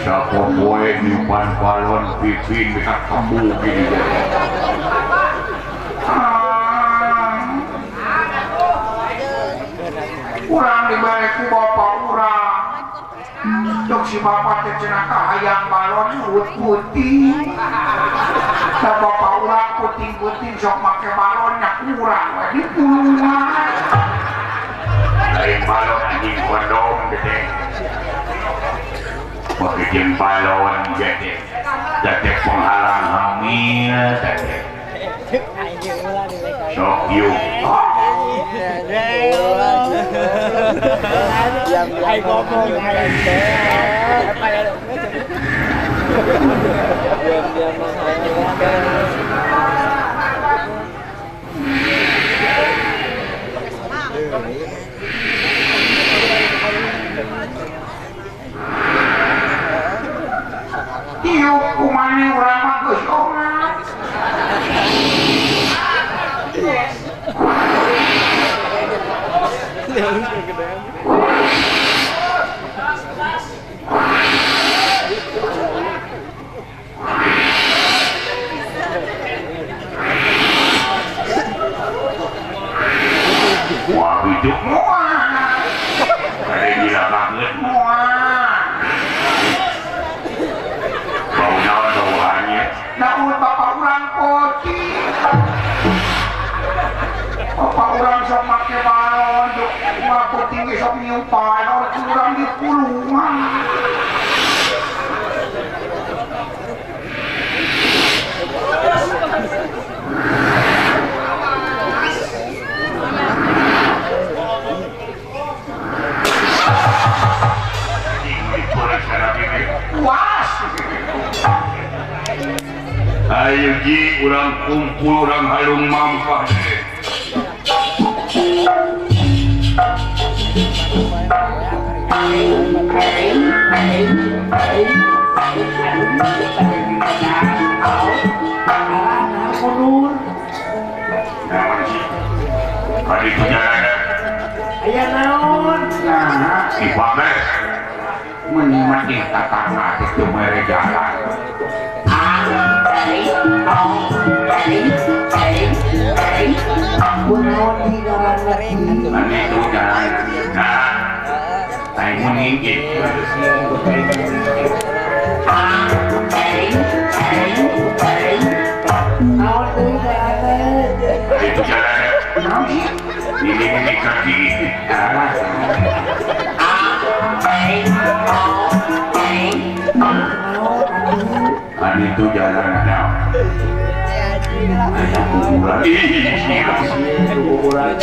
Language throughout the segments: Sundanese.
Sapopoe nyupan balon pipin dekat kembu gini. Urang dibalik ku bapak urang. Cok si bapak teh cenah hayang balon urut putih. Sa bapak urang puting-puting sok make balon nya urang we dipulungan. Lain balon anjing kondom gede. Pakai balon jadi jadi penghalang hamil jadi sok yuk tiup kumane urang mah geus ongat. Wah hidup moal. Kade gila banget moal. Bau naon bau hanyut. Namun bapak urang poci. Bapak urang sok make balon, mah tinggi sok nyupan, urang di pulungan. Was. Ayo ji urang kumpul urang halung mampah deh. Aya naon? Nah, dipake menikmati tatangga itu mere jalan. Itu jalan. Nah, saya mengingin. Itu jalan. Ini kaki. Kan itu jalan ada. Ada kuburan. Kuburan.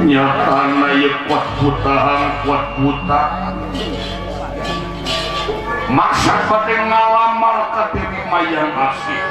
Nyatana ye kuat putahang kuat buta maksa bade ngalamar ka Dewi Mayang Asih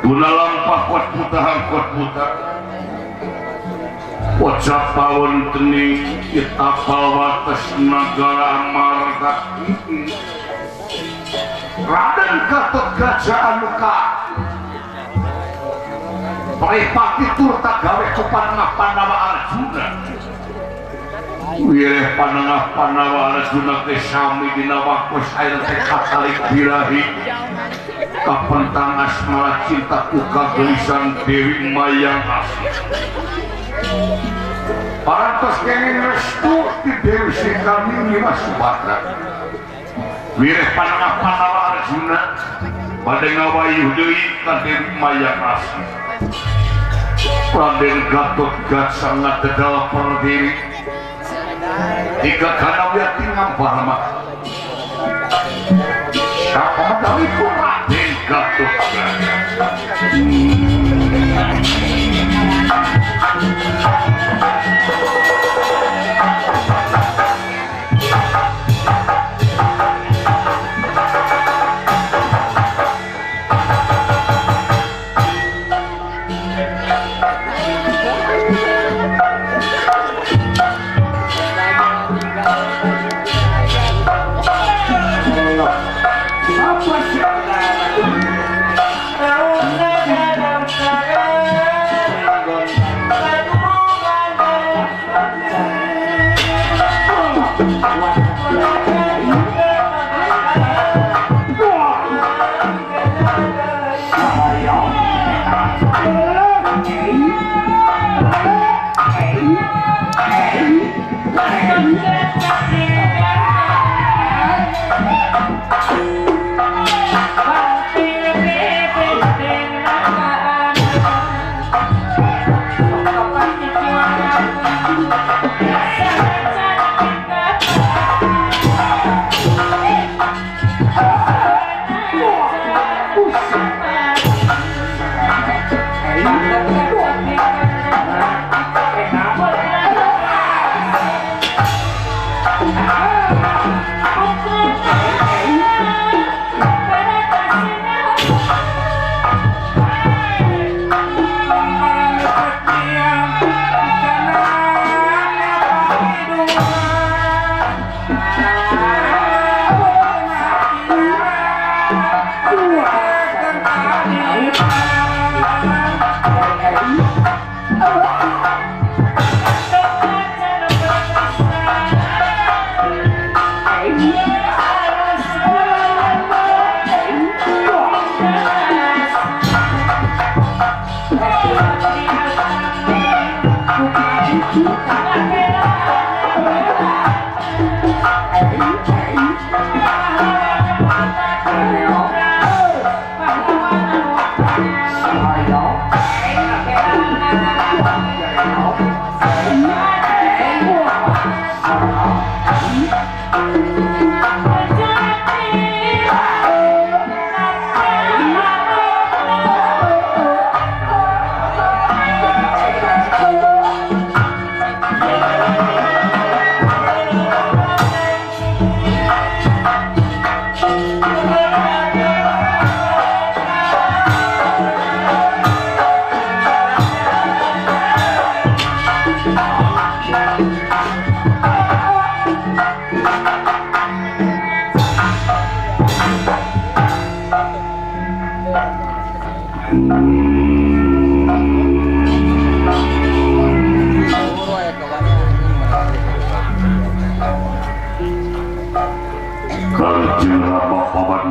duna lampah kuat putahang kuat buta wajah pawon tening itapal wates nagara Amarta Raden Gatotkaca anu ka Pripati turta gawe ku panengah Pandawa Arjuna. Wireh panengah Pandawa Arjuna teh sami dina waktos ayeuna teh katalik birahi kapentang asmara cinta ku kagelisan Dewi Mayang Asih. Parantos kenging restu ti Dewi Sri Nyimas Subadra. Wireh panengah Pandawa Arjuna bade ngawayuh deui ka Dewi Mayang Asih. Raden Gatotkaca ngadedal berdiri tiga kana tinggal mah siapa medaliku Raden Gatotkaca.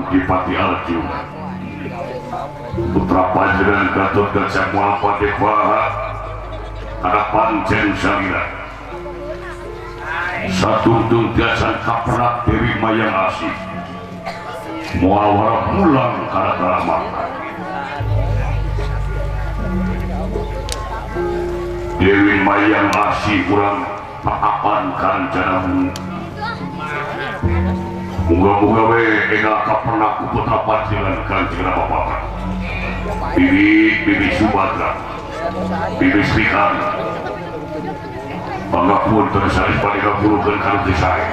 Dipati Arjuna putra panjenengan Gatotkaca moal padepoha kana pancen salira satungtung tiasa kaperak Dewi Mayang Asih moal warah mulang kana karamarta. Dewi Mayang Asih urang paapan kancanamu. Moga-moga we enggal kapernak ku putra panjenengan Kanjeng Rama Paman. Bibi Bibi Subadra, Bibi Srikandi. Pangapunten sanes bade ngaburukeun ka nu sae.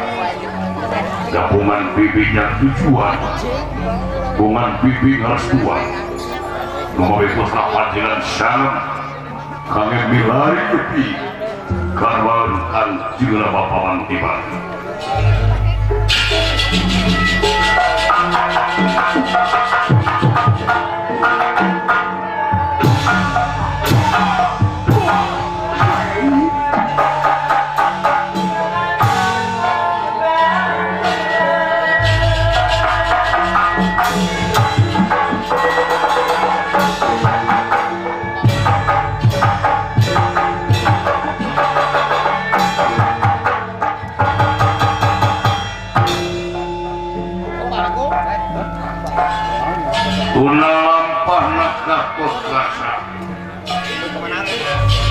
Gabungan bibinya tujuan, bungan bibi ngarestuan. Lumawi putra panjenengan sangen kangge milari tepi karwan Kanjeng Rama Paman tiba.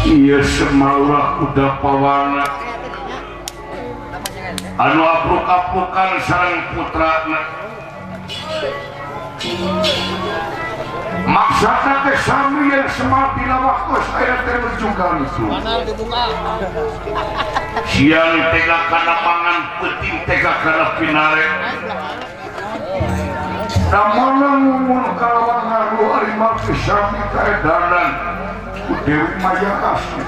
Iya semaurah kuda pawana anu apruk-aprukan sareng putrana maksudna teh sami yang Semar dina waktu aya teh berjungkal itu siang tega kana pangan peuting tega kana pinare damana ngumun kalawan ngaruh ari mah sami kaedanan ku Dewi Maya Asih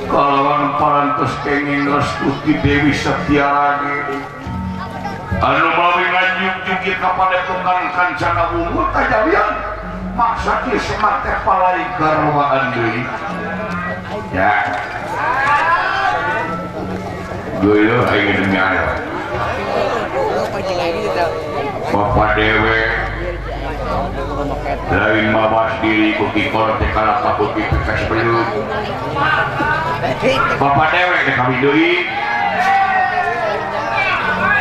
kalawan parantos kenging restu ti Dewi Satyaragi anu mawi ngajungjung ka padepokan Kancana Wungu tajalian maksa kieu Semar teh palai garwaan deui ya geuleuh aing demi aya Bapak dewe lain mawas diri ku kikor teh kalah ka putih pikas belut Bapak dewe teh kami deui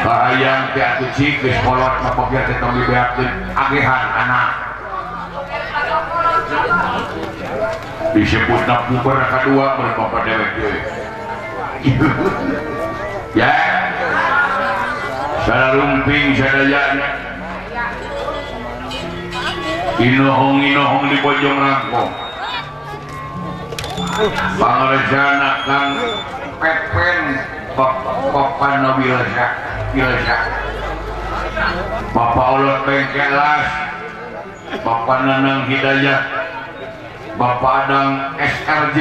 kahayang teh atuh cik geus kolot mah pokir teh tong dibeakeun agehan anak disebutna puber kadua mun bapak dewek deui ya sararumping sadayana inohong-inohong di Bojong Rangkong pangaresana Kang Pepen Bapak Wilsa Wilsa Bapak Olot Bengkelas Bapak Nanang Hidayah Bapak Adang SRJ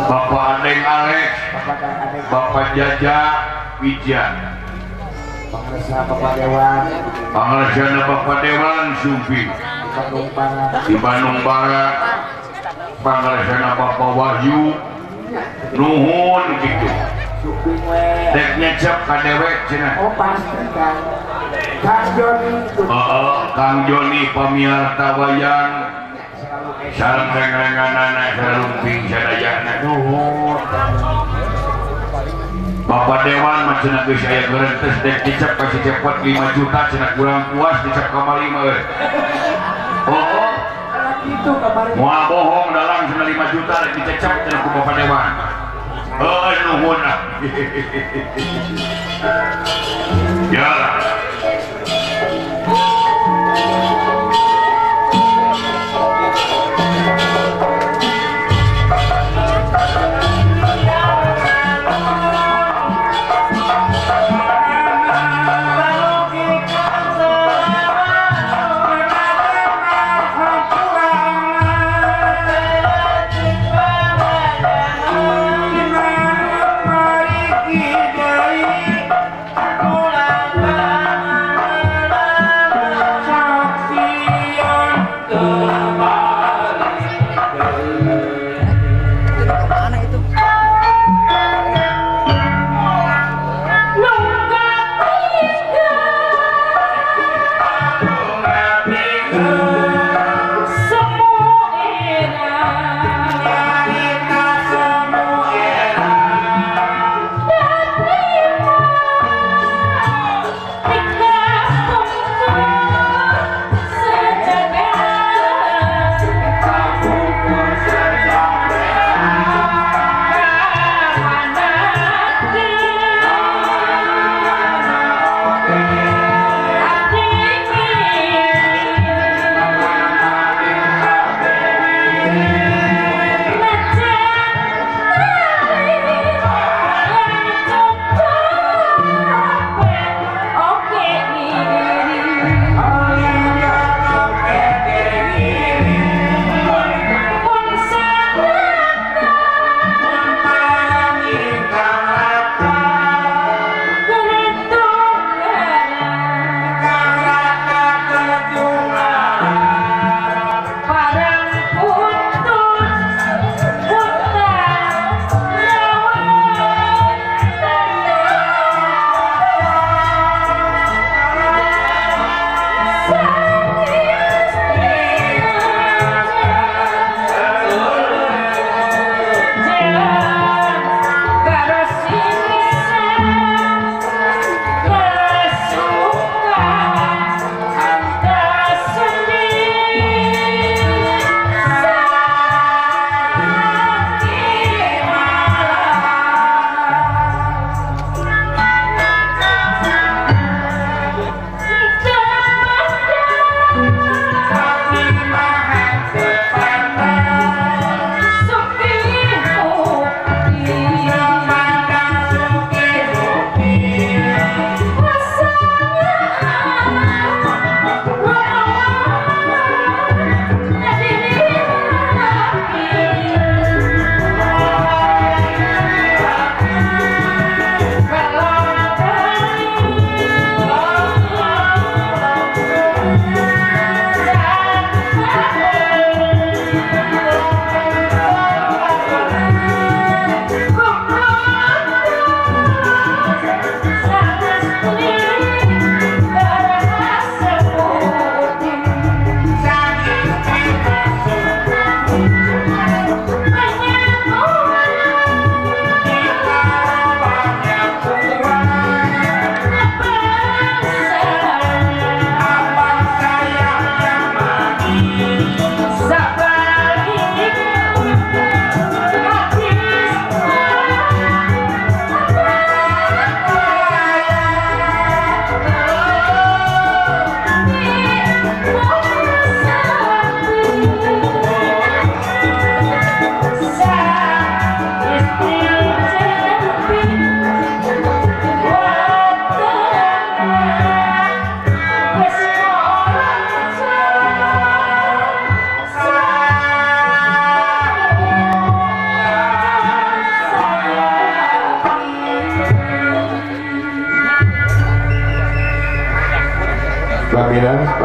Bapak Adeng Alex Bapak Jaja Widya Bapak Dewan Pangaresana Bapak Dewan Sumpi di Bandung Barat pangaresana Bapak Wahyu nuhun gitu dek nyecep ka dewek cenah. Oh pasti Kang. Kang Joni. Heeh, Kang Joni pamiarta wayang sareng reng-renganana sarumping sadayana nuhun. Bapak Dewan mah cenah geus aya gerentes dek dicep ka si Cepot 5 juta cenah kurang puas dicep kamari mah euy. Oh, kitu kamari. Moal bohong dalang cenah 5 juta dek dicecep cenah ku Bapak Dewan. Heuh nuhun ah. Ya. Bye.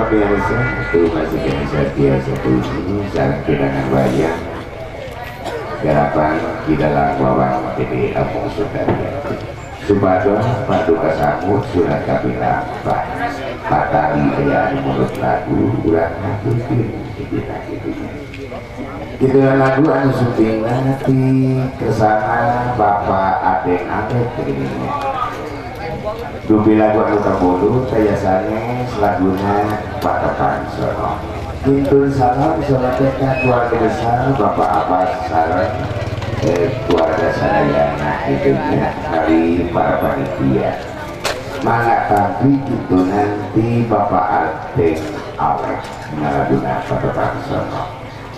Pemirsa itu masih kena biasa tujuh sareng kidangan wayang garapan di dalam wawang TV Apung Sudarya supados paduka sangut surat kapilampah patali aya anu mulut lagu urang ngaturkeun dina kitunya. Kitu lagu anu sumpingna ti kersana Bapak Adeng Alek geuning. Dupi lagu anu kabulu saya sanes laguna Patepang Sono. Kintun salam salateh ka keluarga besar Bapak Abbas sareng keluarga sadayana kitu nya kali para panitia. Mangga tampi kitu nanti Bapak Adeng Alek dina laguna Patepang Sono.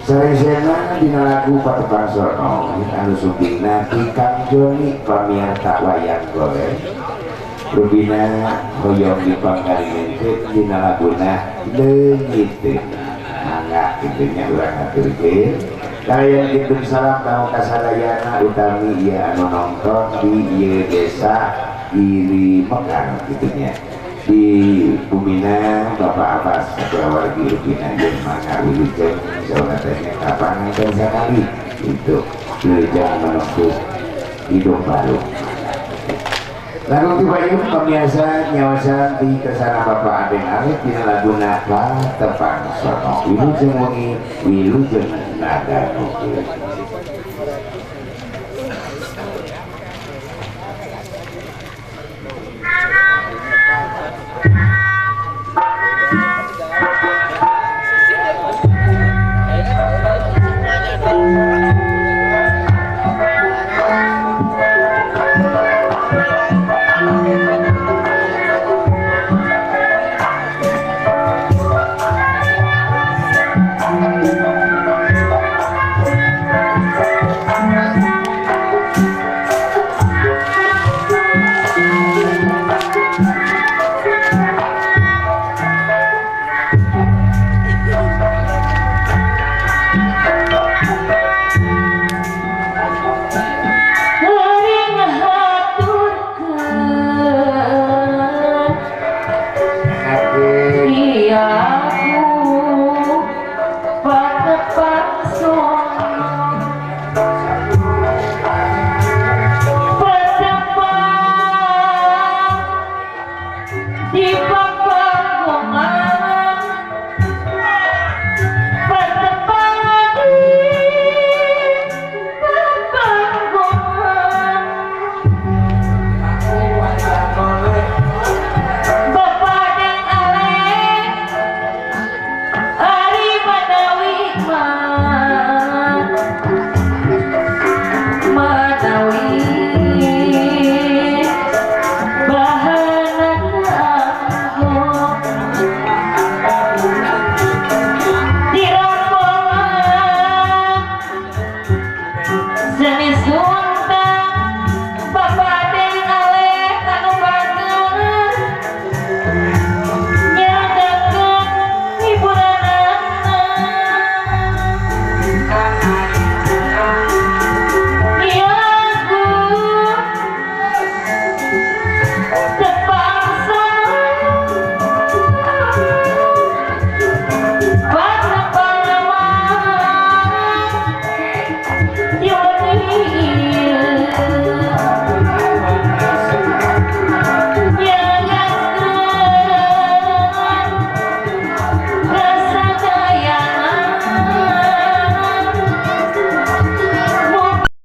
Saresena dina lagu Patepang Sono anu sumpingna ti Kang Joni pamiarsa wayang golek. Rubina hoyong dipanggaringenkeun dina laguna leungiteun. Mangga kitunya urang haturkeun. Kalian kitu salam ka kasadayana utami ieu anu nonton di ieu desa Giri Mekar kitunya. Di bumina Bapak Abbas keluarga Rubina jeung mangga wilujeng saurna teh kapangan sakali itu wilujeng menempuh hidup baru. Lagu tibayun pemirsa nyawasan di kersana Bapak Adeng Alek dina laguna Patepang Sono. Wilujeng wengi, wilujeng nada nukeun.